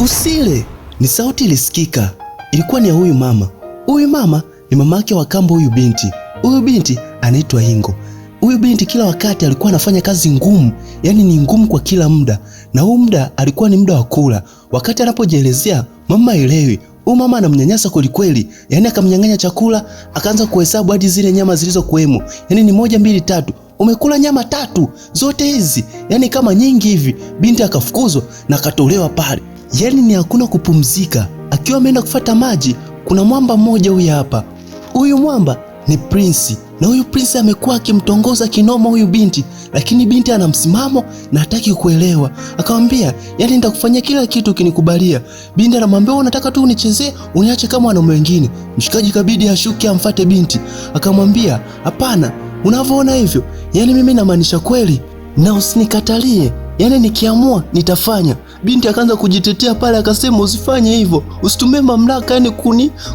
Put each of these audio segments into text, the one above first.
Usile. Ni sauti ilisikika, ilikuwa ni ya huyu mama. Huyu mama ni mama yake wa kambo huyu binti. Huyu binti anaitwa Ingo. Huyu binti kila wakati alikuwa anafanya kazi ngumu, yani ni ngumu kwa kila muda, na huu muda alikuwa ni muda wa kula. Wakati anapojielezea mama haelewi. Huyu mama anamnyanyasa kwelikweli, yani akamnyang'anya chakula, akaanza kuhesabu hadi zile nyama zilizokuwemo, yani ni 1 2 3, umekula nyama 3 zote hizi, yani kama nyingi hivi. Binti akafukuzwa na akatolewa pale, yani ni hakuna kupumzika. Akiwa ameenda kufuata maji, kuna mwamba mmoja huyu hapa. Huyu mwamba ni Prince, na huyu Prince amekuwa akimtongoza kinoma huyu binti, lakini binti ana msimamo na hataki kuelewa. Akamwambia, yani nitakufanyia kila kitu ukinikubalia. Binti anamwambia, wewe unataka tu unichezee, uniache kama wanaume wengine. Mshikaji kabidi ashuke amfate binti. Akamwambia, hapana, unavyoona hivyo, yani mimi namaanisha kweli na usinikatalie, yani nikiamua nitafanya. Binti akaanza kujitetea pale, akasema usifanye hivyo, usitumie mamlaka yani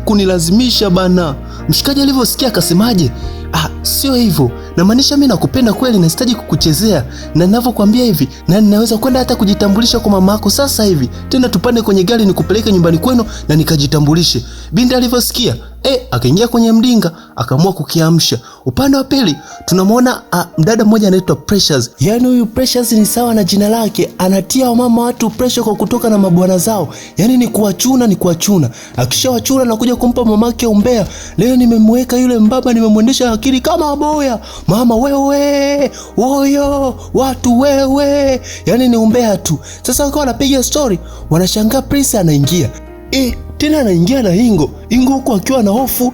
kunilazimisha bana. Mshikaji alivyosikia akasemaje? Ah, sio hivyo, namaanisha mimi nakupenda kweli na sitaji kukuchezea, na ninavyokuambia hivi, na ninaweza kwenda hata kujitambulisha kwa mama yako sasa hivi, tena tupande kwenye gari nikupeleke nyumbani kwenu na nikajitambulishe. Binti alivyosikia akaingia kwenye mdinga akaamua kukiamsha. Upande wa pili tunamwona mdada mmoja anaitwa Precious. Yaani huyu Precious ni sawa na jina lake, anatia wamama watu pressure kwa kutoka na mabwana zao. Yaani ni kuwachuna, ni kuwachuna. Akishawachuna na kuja kumpa mamake umbea. Leo nimemweka yule mbaba, nimemwendesha akili kama boya. Mama wewe, woyo, watu wewe. Yaani ni umbea tu. Sasa wakawa wanapiga story, wanashangaa Prince anaingia. Tena anaingia na Ingo. Ingo huko akiwa na hofu.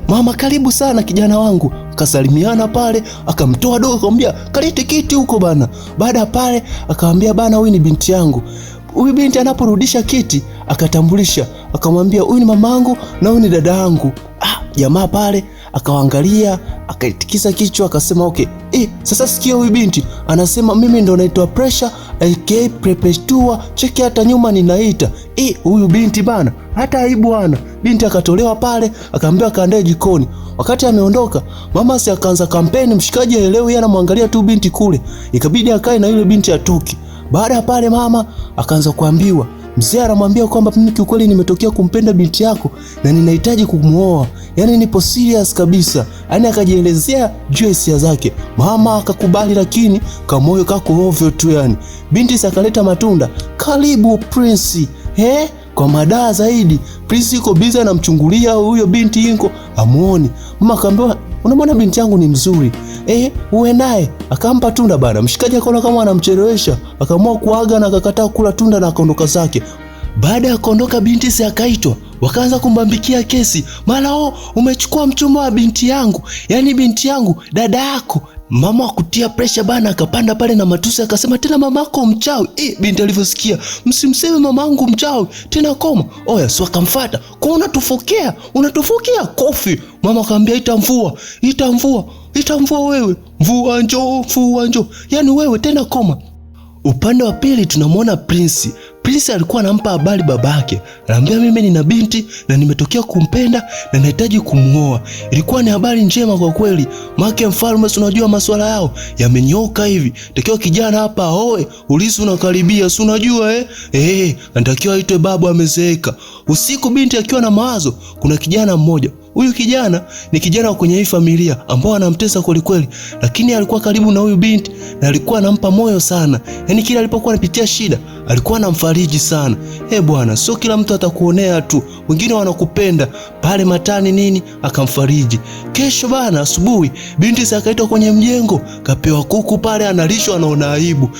Mama karibu sana kijana wangu. Akasalimiana pale, akamtoa dogo akamwambia kalete kiti huko bana. Baada pale akamwambia bana, huyu ni binti yangu. Huyu binti anaporudisha kiti akatambulisha, akamwambia huyu ni mamangu na huyu ni dada yangu. Jamaa pale akawaangalia, akaitikisa kichwa akasema okay. Sasa sikia huyu binti anasema mimi ndo naitwa Pressure aka Perpetua, cheki hata nyuma ninaita. Huyu binti bana hata aibu hana. Binti akatolewa pale akaambiwa kaandae jikoni. Wakati ameondoka mama si akaanza kampeni, mshikaji haelewi, yeye anamwangalia tu binti kule. Ikabidi akae na yule binti atoki. Baada ya pale mama akaanza kuambiwa, mzee anamwambia kwamba mimi kiukweli nimetokea kumpenda binti yako na ninahitaji kumuoa. Yaani nipo serious kabisa. Yaani akajielezea juu ya hisia zake. Mama akakubali, lakini kamoyo kako ovyo tu yani. Binti akaleta matunda. Karibu Prince. Kwa madaa zaidi. Prince yuko busy anamchungulia huyo binti Ingo, amuone. Mama akamwambia, unamwona binti yangu ni mzuri. Uwe naye. Akampa tunda bana. Mshikaji akaona kama anamchelewesha, akaamua kuaga na akakataa kula tunda na akaondoka zake. Baada ya kuondoka binti si akaitwa, wakaanza kumbambikia kesi. Mara umechukua mchumba wa binti yangu. Yaani binti yangu dada yako. Mama akutia pressure bana, akapanda pale na matusi akasema tena mamako mchawi. Binti alivyosikia, msimseme mamangu mchawi tena koma. Oya, si akamfuata. Kwa unatufokea, unatufokea kofi. Mama akamwambia ita mvua, ita mvua, ita mvua wewe. Mvua njoo, mvua njoo. Yaani wewe tena koma. Upande wa pili tunamwona Prince. Prince alikuwa anampa habari babake. Anamwambia mimi nina binti na nimetokea kumpenda na nahitaji kumuoa. Ilikuwa ni habari njema kwa kweli. Make mfalme, si unajua masuala yao yamenyoka hivi. Takiwa kijana hapa aoe, ulisi unakaribia, si unajua anatakiwa aitwe babu, amezeeka. Usiku binti akiwa na mawazo, kuna kijana mmoja. Huyu kijana ni kijana wa kwenye hii familia ambao anamtesa kweli kweli, lakini alikuwa karibu na huyu binti na alikuwa anampa moyo sana. Yaani kila alipokuwa anapitia shida alikuwa anamfariji sana. Bwana, sio kila mtu atakuonea tu, wengine wanakupenda. Pale matani nini, akamfariji. Kesho bana asubuhi binti akaitwa kwenye mjengo, kapewa kuku pale, analishwa, anaona aibu.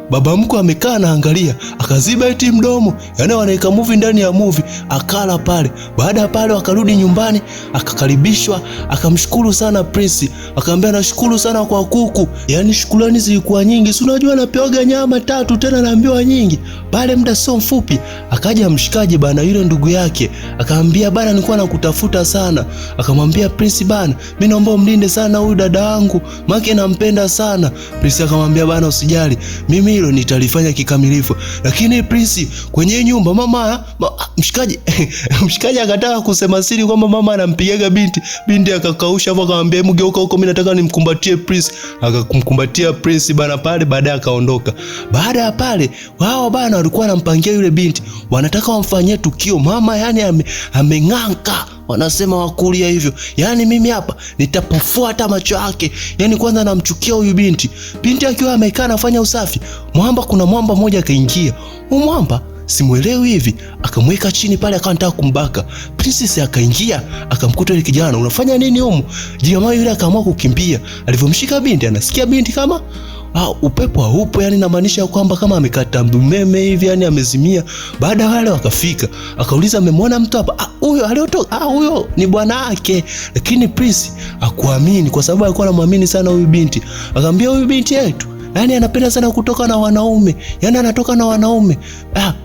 Baba mkwe amekaa anaangalia, akaziba eti mdomo. Yaani wanaika movie ndani ya movie, akala pale. Baada ya pale wakarudi nyumbani, akakaribishwa, akamshukuru sana Prince. Akamwambia nashukuru sana kwa kuku. Yaani shukrani zilikuwa nyingi. Si unajua napewaga nyama 3 tena naambiwa nyingi. Pale muda sio mfupi akaja mshikaji bana, yule ndugu yake. Akamwambia bana, nilikuwa nakutafuta sana. Akamwambia Prince bana, mimi naomba umlinde sana huyu dada wangu, maana nampenda sana. Prince akamwambia bana, usijali, mimi hilo nitalifanya kikamilifu. Lakini Prince kwenye nyumba mama mshikaji mshikaji akataka kusema siri kwamba mama anampigaga binti. Binti akakausha hapo, akamwambia hebu geuka huko, mimi nataka nimkumbatie Prince. Akakumkumbatia Prince bana pale, baadaye akaondoka. Baada ya pale wao bana walikuwa wanampangia yule binti, wanataka wamfanyie tukio. Mama yani ameng'anka, wanasema wakulia hivyo, yani mimi hapa nitapofua hata macho yake. Yani kwanza namchukia huyu binti. Binti akiwa amekaa anafanya usafi, mwamba, kuna mwamba mmoja akaingia. Huyu mwamba simuelewi hivi, akamweka chini pale, akawa anataka kumbaka. Princess akaingia akamkuta yule kijana, unafanya nini humu? Jamaa yule akaamua kukimbia. Alivyomshika binti, anasikia binti kama upepo haupo, yani namaanisha kwamba kama amekata umeme hivi, yani amezimia. Baada wale wakafika, akauliza amemwona mtu hapa? Huyo aliotoka, huyo ni bwana wake. Lakini Prince hakuamini kwa sababu alikuwa anamwamini sana huyu binti. Akamwambia huyu binti yetu yani anapenda sana kutoka na wanaume, yani anatoka na wanaume.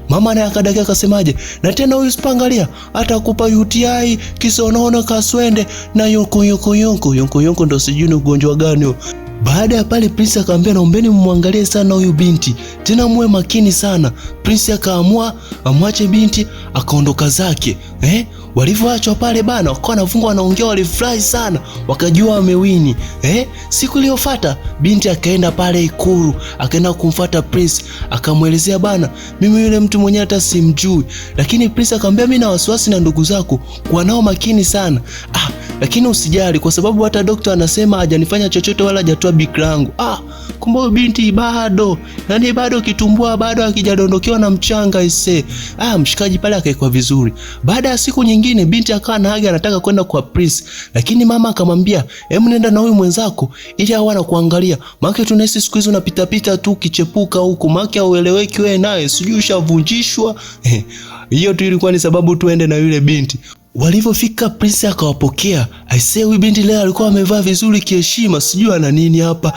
Mama naye akadakia akasemaje, na tena huyu sipangalia atakupa UTI, kisonono, kaswende na yoko yoko yoko yoko yoko, ndo sijui ni ugonjwa gani huo. Baada ya pale Prince akamwambia naombeni mwangalie sana huyu binti, tena muwe makini sana. Prince akaamua amwache binti, akaondoka zake. Walivyoachwa pale bana, wakawa wanafungwa wanaongea, walifurahi sana, wakajua wamewini. Siku iliyofuata binti akaenda pale Ikulu, akaenda kumfuata Prince, akamuelezea bana, mimi yule mtu mwenyewe hata simjui. Lakini Prince akamwambia mimi na wasiwasi na ndugu zako, kuwa nao makini sana. Lakini usijali kwa sababu hata daktari anasema hajanifanya chochote wala hajatoa bikira yangu. Kumbe binti bado, yani bado kitumbua bado hakijadondokewa na mchanga ise. Mshikaji pale akaekwa vizuri. Baada ya siku nyingine binti akawa na haja anataka kwenda kwa Prince, lakini mama akamwambia hebu nenda na huyu mwenzako ili awe anakuangalia. Maana tunahisi siku hizo unapita pita tu ukichepuka huku, maana haueleweki wewe naye, sijui ushavunjishwa. Hiyo tu ilikuwa ni sababu tuende na yule binti. Walivyofika Prince akawapokea. Aisee, huyu binti leo alikuwa amevaa vizuri kiheshima, sijui ana nini hapa.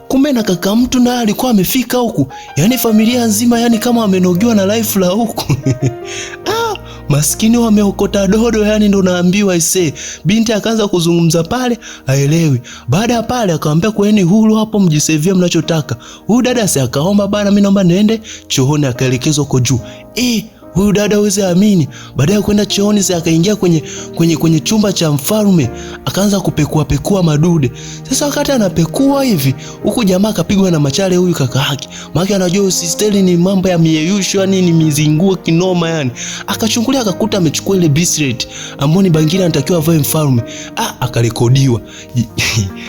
Kumbe na kaka mtu naye alikuwa amefika huku. Yani familia nzima yani kama amenogewa na life la huku. Maskini wameokota dodo, yani ndo naambiwa aisee. Binti akaanza kuzungumza pale, haelewi. Baada ya pale akamwambia kueni huru hapo mjisevie mnachotaka. Huyu dada si akaomba bana, mimi naomba niende chooni, akaelekezwa huko juu. Huyu dada huwezi amini, baada ya kwenda chooni si akaingia kwenye chumba cha mfalme, akaanza kupekua pekua madude. Sasa wakati anapekua hivi, huku jamaa akapigwa na machale huyu kaka yake. Maana anajua usisteli ni mambo ya mieyusho, yani ni mizinguo kinoma yani. Akachungulia akakuta amechukua ile bracelet ambayo ni bangili anatakiwa avae mfalme. Akarekodiwa.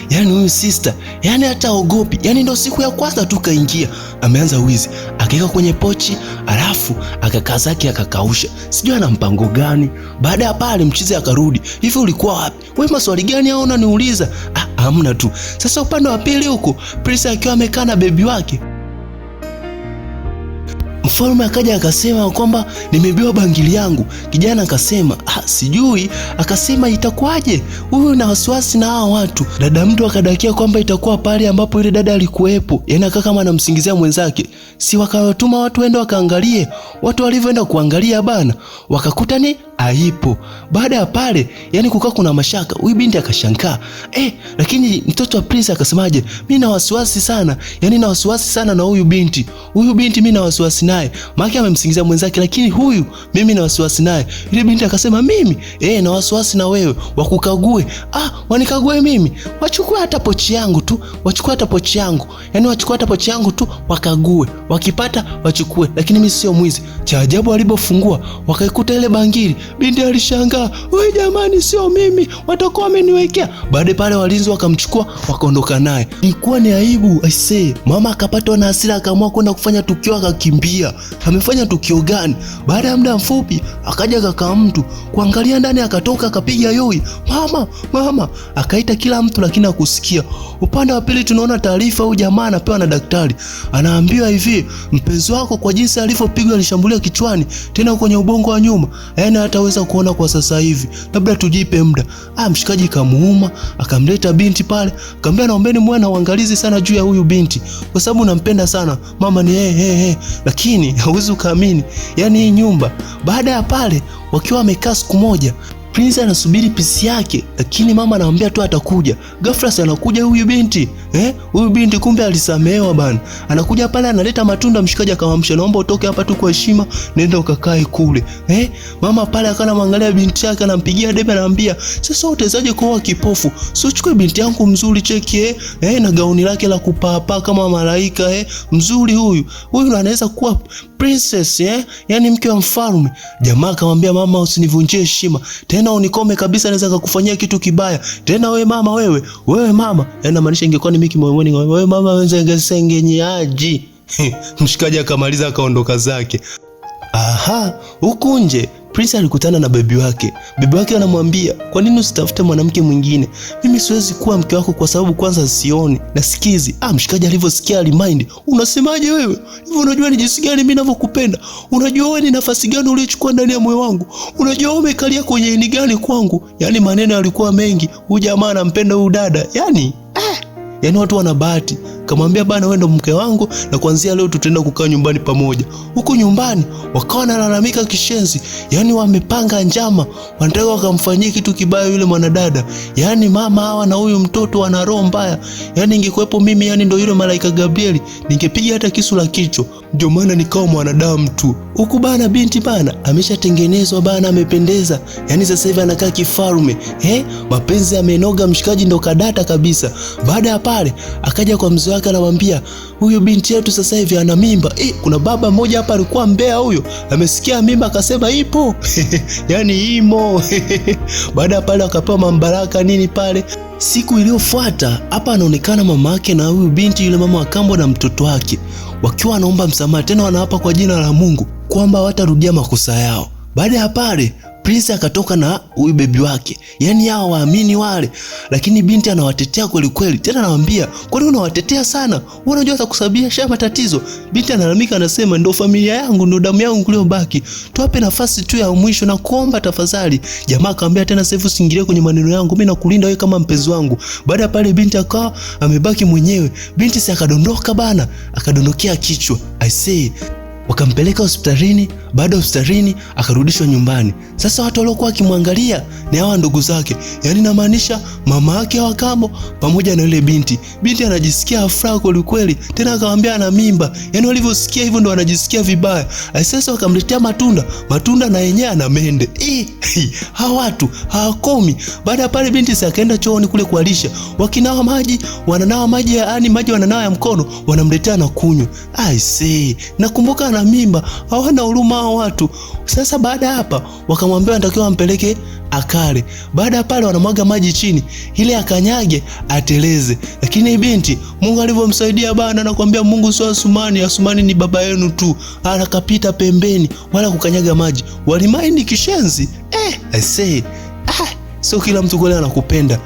Yani huyu sister, yani hata ogopi. Yani ndio siku ya kwanza tu kaingia, ameanza wizi. Akaweka kwenye pochi, alafu akakaza akakausha. Sijui ana mpango gani. Baada ya pale mchizi akarudi. Hivi ulikuwa wapi? Wewe maswali gani hao unaniuliza? Hamna tu. Sasa upande wa pili huko, Prince akiwa amekaa na bebi wake. Mfalme akaja akasema kwamba nimeibiwa bangili yangu. Kijana akasema sijui. Akasema itakuwaje? Huyu na wasiwasi na hao watu. Dada mtu akadakia kwamba itakuwa pale ambapo yule dada alikuwepo. Yaani akakaa kama anamsingizia mwenzake. Si wakawatuma watu waende wakaangalie. Watu walivyoenda kuangalia bana, wakakuta ni haipo. Baada ya pale, yani kukaa kuna mashaka. Huyu binti akashangaa. Lakini mtoto wa Prince akasemaje? Mimi na wasiwasi sana. Yani na wasiwasi sana na huyu binti. Huyu binti mimi na wasiwasi naye. Maana amemsingizia mwenzake, lakini huyu mimi na wasiwasi naye. Yule binti akasema mimi na wasiwasi na wewe, wakukague. Wanikague mimi. Wachukue hata pochi yangu tu, wachukue hata pochi yangu. Yani wachukue hata pochi yangu tu wakague. Wakipata wachukue, lakini mimi sio mwizi. Cha ajabu alipofungua wakaikuta ile bangili. Binti alishangaa, wewe jamani, sio mimi, watakuwa wameniwekea. Baada pale walinzi wakamchukua wakaondoka naye. Ilikuwa ni aibu I say. Mama akapatwa na hasira akaamua kwenda kufanya tukio, akakimbia. Amefanya tukio gani? Baada ya muda mfupi akaja kaka mtu kuangalia ndani, akatoka akapiga yoi, mama mama, akaita kila mtu lakini hakusikia. Upande wa pili tunaona taarifa, huyu jamaa anapewa na daktari, anaambiwa hivi, mpenzi wako kwa jinsi alivyopigwa alishambulia kichwani tena kwenye ubongo wa nyuma, yaani hataweza kuona kwa sasa hivi, labda tujipe muda. Mshikaji kamuuma, akamleta binti pale, akamwambia naombeni mwana uangalizi sana juu ya huyu binti kwa sababu nampenda sana mama ni lakini hauwezi ukaamini, yani hii nyumba. Baada ya pale wakiwa wamekaa siku moja, Prince anasubiri pisi yake, lakini mama anamwambia tu atakuja. Ghafla si anakuja huyu binti. Huyu binti kumbe alisamehewa bana. Anakuja pale analeta matunda, mshikaji akamwamsha, naomba utoke hapa tu kwa heshima, nenda ukakae kule. Mama pale akawa anamwangalia binti yake, anampigia debe, anamwambia, sasa utawezaje kuoa kipofu? Sio uchukue binti yangu mzuri cheki na gauni lake la kupaapaa kama malaika mzuri huyu. Huyu anaweza kuwa princess yani mke wa mfalme. Jamaa akamwambia mama, usinivunjie heshima. Tena unikome kabisa, naweza kukufanyia kitu kibaya. Tena wewe mama, wewe mama. Yaani maanisha ingekuwa ni mimi moyoni, wewe mama wewe sengenyaji. Mshikaji akamaliza akaondoka zake. Aha, huku nje Prince alikutana na bebi wake. Bebi wake anamwambia, kwa nini usitafute mwanamke mwingine? Mimi siwezi kuwa mke wako kwa sababu kwanza sioni na sikizi. Mshikaji alivyosikia alimind. Unasemaje wewe? Hivi unajua ni jinsi gani mimi ninavyokupenda? Unajua wewe ni nafasi gani uliyochukua ndani ya moyo wangu? Unajua wewe umekalia kwenye ini gani kwangu? Yaani maneno yalikuwa mengi. Huyu jamaa anampenda huyu dada. Yaani yaani watu wana bahati. Kamwambia bana, wewe ndo mke wangu na kuanzia leo tutaenda kukaa nyumbani pamoja. Huko nyumbani wakawa wanalalamika kishenzi. Yaani wamepanga njama, wanataka wakamfanyie kitu kibaya yule mwanadada. Yaani mama hawa na huyu mtoto wana roho mbaya. Yaani ingekuwepo mimi, yaani ndo yule malaika Gabrieli, ningepiga hata kisu la kichwa. Ndio maana nikawa mwanadamu tu. Huku bana binti bana ameshatengenezwa bana, amependeza. Yaani sasa hivi anakaa kifalme. Mapenzi yamenoga, mshikaji ndo kadata kabisa. Baada ya pale akaja kwa mzee wake anamwambia, huyu binti yetu sasa hivi ana mimba. Kuna baba mmoja hapa alikuwa mbea huyo, amesikia mimba akasema ipo. Yaani imo. Baada ya pale akapewa mambaraka nini pale. Siku iliyofuata hapa anaonekana mamake na huyu binti, yule mama wa kambo na mtoto wake, wakiwa wanaomba msamaha, tena wanaapa kwa jina la Mungu kwamba hawatarudia makosa yao. Baada ya pale Prince akatoka na huyu bebi wake. Yaani hao waamini wale. Lakini binti anawatetea kweli kweli. Tena anamwambia, "Kwa nini unawatetea sana? Wewe unajua atakusababisha matatizo." Binti analalamika anasema, "Ndio familia yangu, ndio damu yangu iliyobaki. Tuwape nafasi tu ya mwisho na kuomba tafadhali." Jamaa akamwambia tena, "Sasa usiingilie kwenye maneno yangu. Mimi nakulinda wewe kama mpenzi wangu." Baada pale binti akawa amebaki mwenyewe. Binti si akadondoka bana, akadondokea kichwa. I say wakampeleka hospitalini. Baada hospitalini akarudishwa nyumbani. Sasa watu waliokuwa wakimwangalia ni hawa ndugu zake. Yaani namaanisha mama yake wa kambo pamoja na yule binti. Binti anajisikia furaha kweli kweli. Tena akamwambia ana mimba. Yaani walivyosikia hivyo ndo anajisikia vibaya. Sasa wakamletea matunda. Matunda na yenyewe ana mende. Hawa watu hawakomi. Baada pale binti si akaenda chooni kule kualisha. Wakinawa maji, wananawa maji yaani maji wananawa ya mkono, wanamletea na kunywa. I see. Nakumbuka ana mimba, hawana huruma hao watu. Sasa baada hapa wakamwambia anatakiwa ampeleke akale. Baada pale wanamwaga maji chini ile akanyage ateleze. Lakini binti Mungu alivyomsaidia bana, nakwambia Mungu sio Asumani, Asumani ni baba yenu tu. Akapita pembeni wala kukanyaga maji. Walimaini kishenzi. I say, sio kila mtu kweli anakupenda.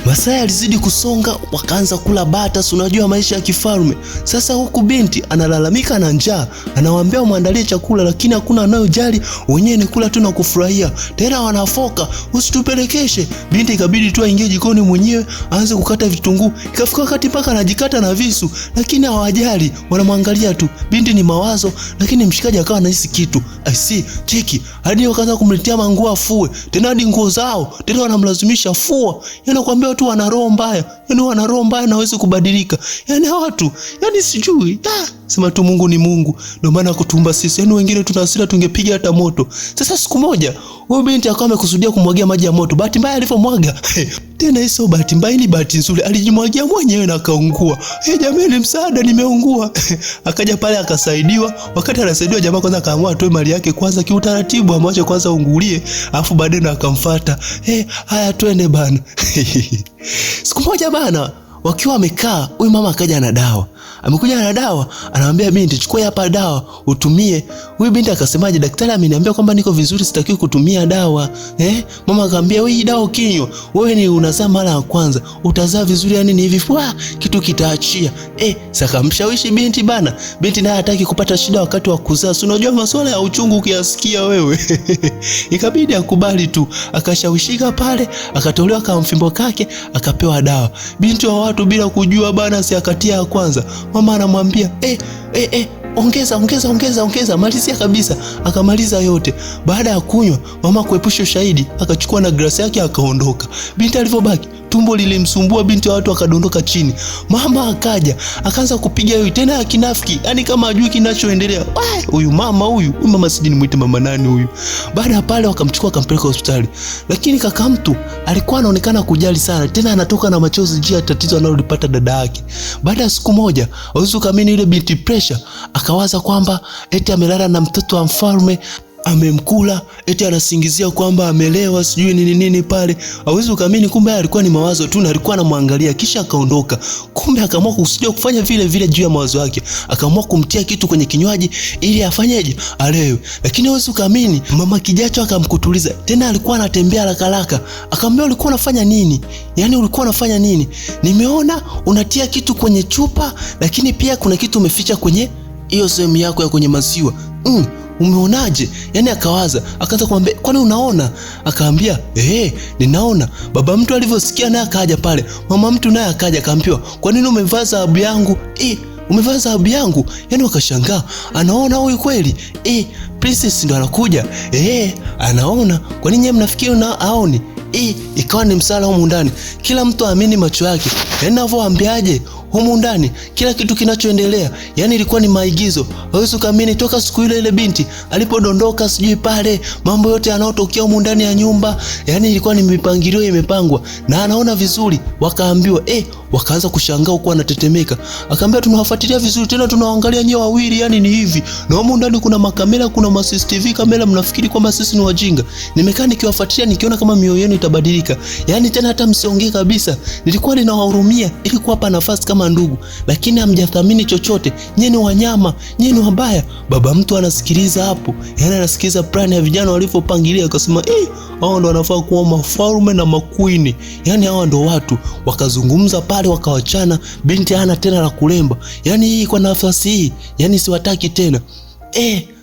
Masaa yalizidi kusonga, wakaanza kula bata, si unajua maisha ya kifalme. Sasa huku binti analalamika na njaa, anawaambia muandalie chakula lakini hakuna anayojali, wenyewe ni kula tu na kufurahia. Tena wanafoka, usitupelekeshe. Binti ikabidi tu aingie jikoni mwenyewe, aanze kukata vitunguu. Ikafika wakati mpaka anajikata na visu, lakini hawajali, wanamwangalia tu. Binti ni mawazo, lakini mshikaji akawa anahisi kitu. I see, cheki. Hadi wakaanza kumletea manguo afue, tena hadi nguo zao, tena wanamlazimisha fua. Yaani nakwambia watu wana roho mbaya. Yaani wana roho mbaya na hawezi kubadilika. Yaani watu, yaani sijui. Sema tu Mungu ni Mungu. Ndio maana kutumba sisi. Yaani wengine tuna hasira tungepiga hata moto. Sasa siku moja, huyu binti akawa amekusudia kumwagia maji ya moto. Bahati mbaya alipomwaga. Tena hiyo bahati mbaya ni bahati nzuri. Alijimwagia mwenyewe na akaungua. Jamani msaada, nimeungua. Akaja pale akasaidiwa. Wakati anasaidiwa jamaa kwanza akaamua atoe mali yake kwanza kiutaratibu, amwache kwanza ungulie, alafu baadaye ndo akamfuata. Haya twende bana. Siku moja bana wakiwa wamekaa, huyu mama akaja na dawa. Amekuja na dawa, anamwambia binti, chukua hapa dawa utumie. Huyu binti akasemaje, daktari ameniambia kwamba niko vizuri, sitakiwi kutumia dawa. Mama akamwambia, wewe hii dawa ukinywa, wewe ni unazaa mara ya kwanza, utazaa vizuri, yani ni hivi, kitu kitaachia. Sakamshawishi binti bana. Binti naye hataki kupata shida wakati wa kuzaa. Si unajua masuala ya uchungu ukiyasikia wewe. Ikabidi akubali tu. Akashawishika pale, akatolewa kama mfimbo kake, akapewa dawa. Binti wa watu bila kujua bana, si akatia ya kwanza. Mama anamwambia, Ongeza, ongeza, ongeza, ongeza, malizia kabisa. Akamaliza yote. Baada ya kunywa, mama kuepusha ushahidi, akachukua na glasi yake akaondoka. Binti alivyobaki, tumbo lilimsumbua binti wa watu, akadondoka chini. Mama akaja akaanza kupiga yeye tena ya kinafiki, yani kama ajui kinachoendelea. Huyu mama huyu, huyu mama sijui nimuite mama nani huyu. Baada ya pale wakamchukua akampeleka hospitali, lakini kaka mtu alikuwa anaonekana kujali sana, tena anatoka na machozi juu ya tatizo analolipata dada yake. Baada ya siku moja, hauwezi kuamini, ile binti pressure akawaza kwamba eti amelala na mtoto wa mfalme amemkula, eti anasingizia kwamba amelewa sijui nini nini pale. Hauwezi ukaamini, kumbe alikuwa ni mawazo tu na alikuwa anamwangalia, kisha akaondoka. Kumbe akaamua kusudia kufanya vile vile juu ya mawazo yake, akaamua kumtia kitu kwenye kinywaji ili afanyeje, alewe. Lakini hauwezi ukaamini, mama Kijacho akamkutuliza tena, alikuwa anatembea haraka haraka, akamwambia ulikuwa unafanya nini? Yani ulikuwa unafanya nini? Nimeona unatia kitu kwenye chupa, lakini pia kuna kitu umeficha kwenye hiyo sehemu yako ya kwenye maziwa. Umeonaje? Yani akawaza, akaanza kumwambia, kwani unaona? Akaambia, ninaona. Baba mtu alivyosikia naye akaja pale. Mama mtu naye akaja akaambiwa, kwa nini umevaa dhahabu yangu? Umevaa dhahabu yangu? Yani wakashangaa, anaona huyu kweli? Princess ndo anakuja. Anaona. Kwa nini nyie mnafikiri na aoni? Ikawa ni msala humu ndani. Kila mtu aamini macho yake. Yani navyoambiaje? Humu ndani kila kitu kinachoendelea, yani ilikuwa ni maigizo. Hauwezi kuamini, toka siku ile ile binti alipodondoka sijui pale, mambo yote yanayotokea humu ndani ya nyumba, yani ilikuwa ni mipangilio imepangwa na anaona vizuri. Wakaambiwa wakaanza kushangaa huku anatetemeka. Akaambia tunawafuatilia vizuri tena tunawaangalia nyewe wawili, yani ni hivi. Na humu ndani kuna makamera, kuna ma CCTV kamera, mnafikiri kwamba sisi ni wajinga? Nimekaa nikiwafuatilia nikiona kama mioyo yenu itabadilika. Yani tena hata msiongee kabisa. Nilikuwa ninawahurumia ili kuwapa nafasi kama ndugu, lakini hamjathamini chochote. Nyinyi ni wanyama, nyinyi ni wabaya. Baba mtu anasikiliza hapo, yani anasikiliza plan ya vijana walivyopangilia, akasema hao ndo wanafaa kuwa mafalme na makuini, yani hawa ndo watu. Wakazungumza pale, wakawachana. Binti hana tena la kulemba, yani hii kwa nafasi hii, yani siwataki tena.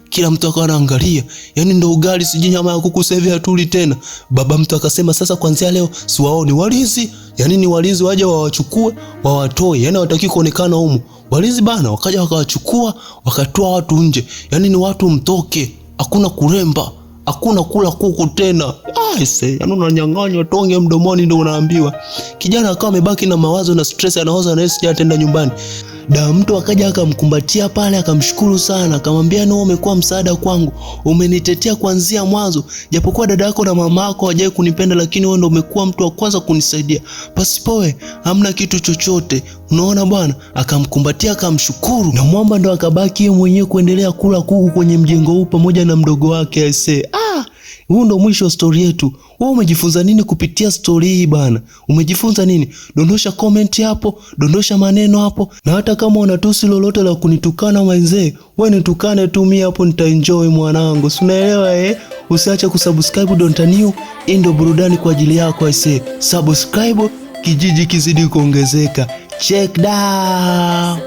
Kila mtu akawa anaangalia, yani ndo ugali sijui nyama ya kuku sasa hivi hatuli tena. Baba mtu akasema sasa kuanzia leo siwaoni walinzi, yani ni walinzi waje wawachukue wawatoe, yani hawataki kuonekana humu. Walinzi bana wakaja wakawachukua wakatoa watu nje, yani ni watu mtoke, hakuna kuremba, hakuna kula kuku tena. Aise, yani unanyang'anywa tonge mdomoni ndio unaambiwa. Kijana akawa amebaki na mawazo na stress, anawaza na yeye atenda nyumbani. Da mtu akaja akamkumbatia pale akamshukuru sana, akamwambia no, umekuwa msaada kwangu, umenitetea kuanzia mwanzo, japokuwa dada yako na mama yako hawajawahi kunipenda, lakini wewe ndio umekuwa mtu wa kwanza kunisaidia. Pasipoe hamna kitu chochote. Unaona bwana, akamkumbatia akamshukuru, na mwamba ndo akabaki yeye mwenyewe kuendelea kula kuku kwenye mjengo huu pamoja na mdogo wake. Aise, huu ndo mwisho wa story yetu. Wewe umejifunza nini kupitia story hii bana? Umejifunza nini? Dondosha comment hapo, dondosha maneno hapo, na hata kama una tusi lolote la kunitukana mwenzee, wewe nitukane tu, mimi hapo nitaenjoy mwanangu. Si unaelewa eh? Usiache kusubscribe Donta New, hii ndo burudani kwa ajili yako aise. Subscribe, kijiji kizidi kuongezeka. Check down.